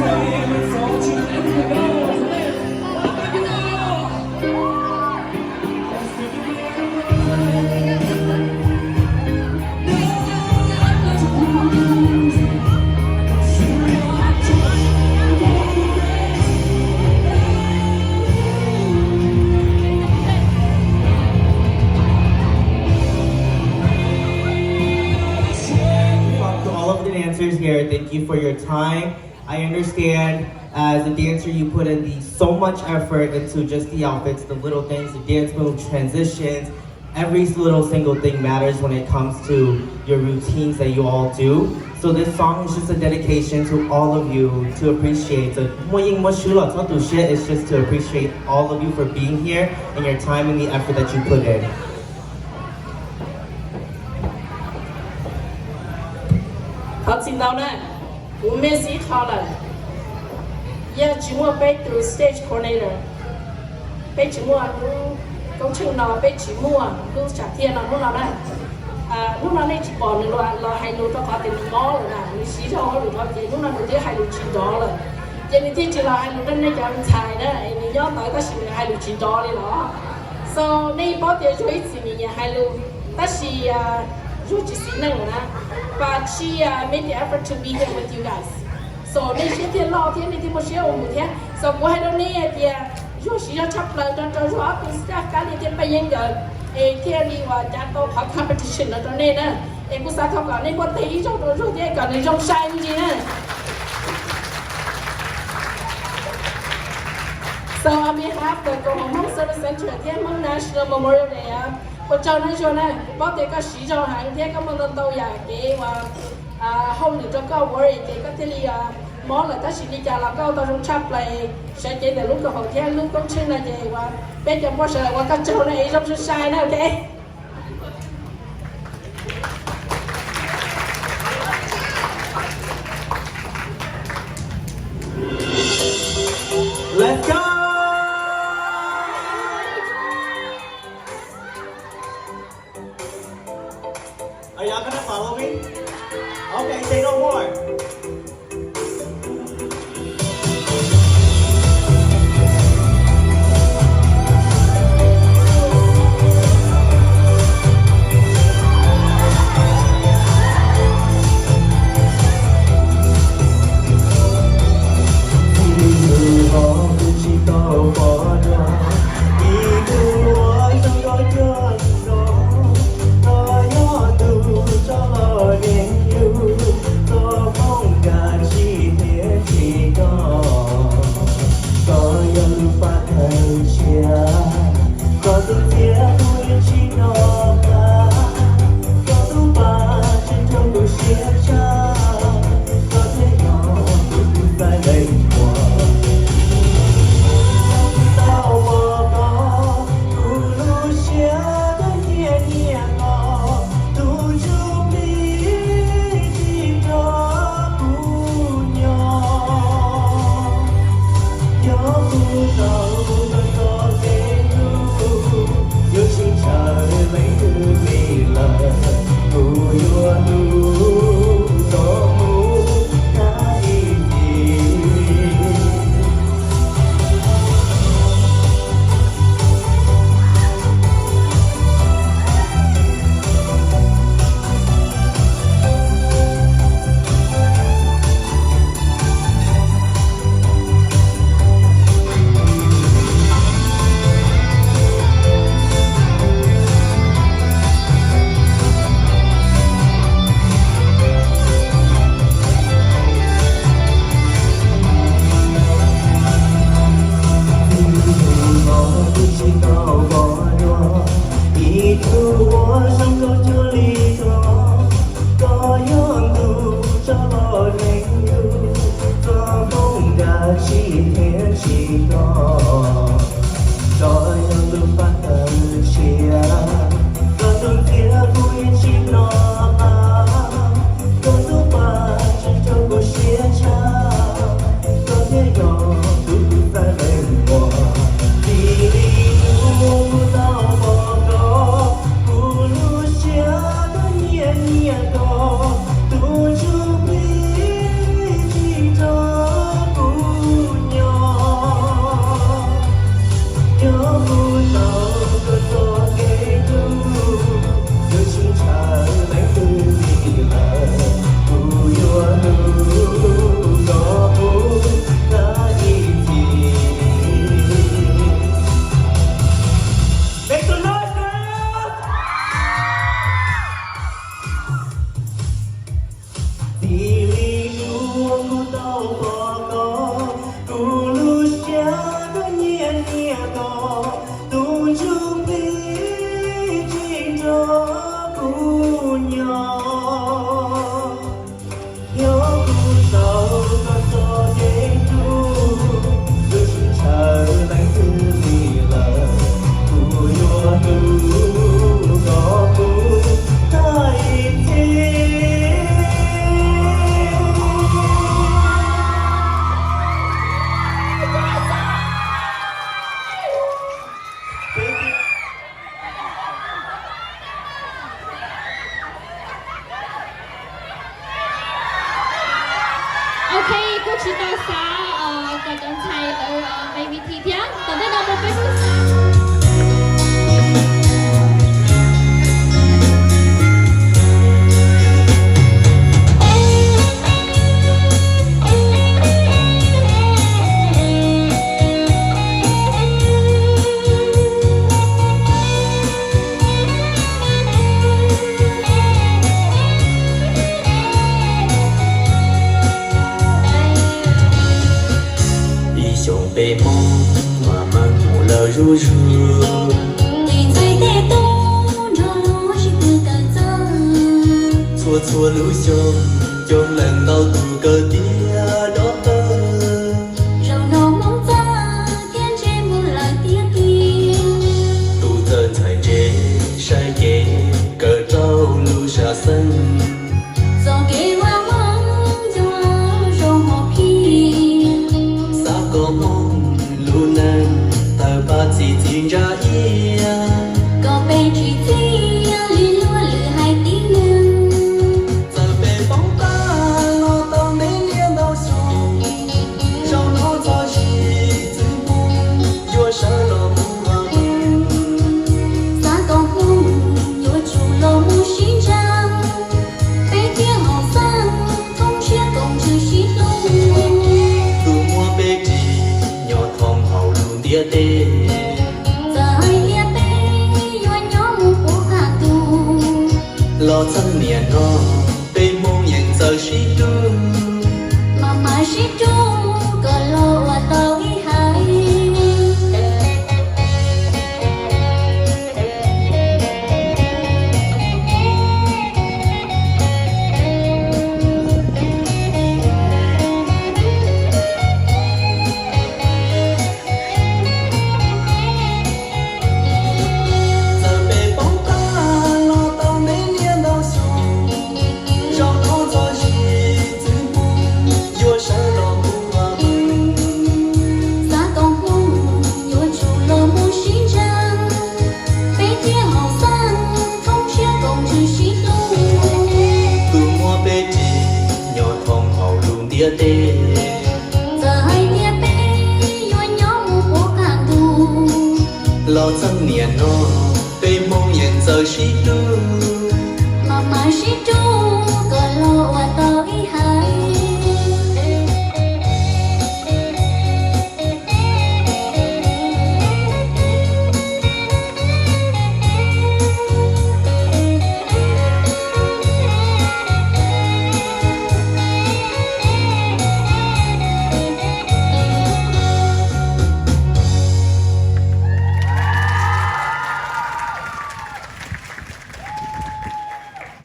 To all of the dancers here, thank you for your time. I understand as a dancer you put in the, so much effort into just the outfits, the little things, the dance moves, transitions. Every little single thing matters when it comes to your routines that you all do. So this song is just a dedication to all of you to appreciate. So มัวยิงมัวชื้อหล่อเท่าตู่เชีย is just to appreciate all of you for being here and your time and the effort that you put in. Thov txim ntau na, kuv miss ib qho lawm, yog tsis muaj peb tus stage coordinator, peb tsis muaj lub koob tsheej no, peb tsis muaj lub tsam thiaj no hnub no na. Hnub no nej tsis pom nws los hais lus rau qhov tias nws mob lawm na, nws siv zog hauj lwm dhau ces hnub no nws twb hais lus tsis nrov lawm, ces nws thiaj tsis los hais lus rau nej cov ntxhais na, es nws nyob ntawd tab sis nws hais lus tsis nrov li los. So nej paub tias Zuag ib txwm nyiam nyiam hais lus, tab sis Zuag tsis xis neej na, but she made the effort to be here with you guys. So nej siab thiaj loj thiab nej thiaj muaj siab ua mus thiab. So kuv hais rau nej hais tias Zuag siv zog tshaj plaws rau rau Zuag ob tug staff Kab Lis thiab Paj Yeeb nkawd, es thiaj li uas cav tau qhov competition no rau nej na. Es kuv xav thov kom nej npuaj teg ib zaug rau Zuag thiab kom nws zoo sai me ntsis na. So on behalf of the Hmong Service Center thiab Hmong National Memorial Day, ua tsaug nawb Zuag na, kuv paub tias koj siv zog heev thiab koj muaj ntau ntau yam kev uas hauj lwm rau koj work ces koj thiaj li mob lawm, tab sis li cas los koj ua tau zoo tshaj plaws. Sawv cev ntawm lub koom haum thiab lub koob tsheej no ces uas peb cov npoj sawv daws ua koj tsaug na, es zoo sai sai na, ok. Let's go! Are y'all gonna follow me? Okay, say no more. Ib tug uas tsis tau pom dua, ib tug uas zoo nkauj cuag nraug, koj yog tus tso los neeg yug, txoj hmoov nkag tsis thiab tsis nto. Koj yog lub paj tawg tshiab, koj tus ntxhiab kuv yeej tsis nco qab. Koj tus paj tseem raug kuv siab tshaj, koj thiaj yog tus kuv txais leej muag. Tau pom koj, kuv lub siab twb nyiam nyiam los, tus ntsuj plig tsis nrog kuv nyob. Yog kuv tau txoj kev hlub, yuav tsis ntshaw leej twg li lawm, kuv yuav hlub txoj hmoov nag ib ncig. Tus uas kuv tsis tau pom dua, ib tug uas zoo nkauj cuag li koj, koj yog ntu tso los neeg yug, txoj hmoov nkag tsis thiab tsis nto. Koj yog lub paj tawg tshiab, koj tus ntxhiab kuv yeej tsis nco qab. Koj tus paj tseem raug kuv siab tshaj, koj thiaj yog tus kuv txais leej muag. Txij li hnub kuv tau pom koj, kuv lub siab twb nyiam nyiam koj, tus ntsuj plig Pom koj, kuv lub siab koj nyiam nyiam koj, tus ntsuj plig tsis nrog kuv nyob. Yog kuv tau koj txoj kev hlub, lub siab ntshaw leej twg li lawm, kuv yuav hlub koj puv tag ib txhis. Ok, kuj tsis tau xav kom cov ntxhais lawv nqe vis thi thiab, tom ntej no mus peb kuj xav. Ib xyoos peb Hmoob mas meej mus lawm zuj zus, tis ntxhais tej tub nrog luag sib pw kawm txawj. Txhua txhua lub xyoo coob leej ntau tus kawm tiav dob tawg. Zaum no Hmoob txawj thiab ntse mus lawm tiag tiag. Tus txawj ntxhais ntse saib kev kawm rau lub sam xeeb. Txoj kev ua Hmoob nco zoo hom phiaj. Xav kom Hmoob lub neej tawg pab txi txiv ntsa iab, kom peb tsis txiaj li luag lwm haiv tib neeg. Txawm peb poob qab los tau ntev niaj ntau xyoo, zaum no txog zim txwv Hmoob yuav sawv los mus ua Hmoob. Xav kom Hmoob yuav tsum los mus sib ntsa, peb thiaj haum xeeb thoob siab koom ntsws sib hlub. Tus muaj peb ris nyob thoob hauv lub ntiaj teb, txawm hais tias peb yuav nyob mus puv qab ntuj, los txheej niaj hnub peb Hmoob yeej txawj sib hlub, mam mam sib rub kom los ua tau ib haiv. Txawm peb poob qab los tau ntev niaj ntau xyoo, zaum no txog zim txwv Hmoob yuav sawv los mus ua Hmoob. Xav kom Hmoob yuav tsum los mus sib ntsa, peb thiaj haum xeeb thoob siab koom ntsws sib hlub. Tus muaj peb ris nyob thoob hauv lub ntiaj teb, txawm hais tias peb yuav nyob mus puv qab ntuj, los txheej niaj hnub peb Hmoob yeej txawj sib hlub, mam mam sib rub kom los ua tau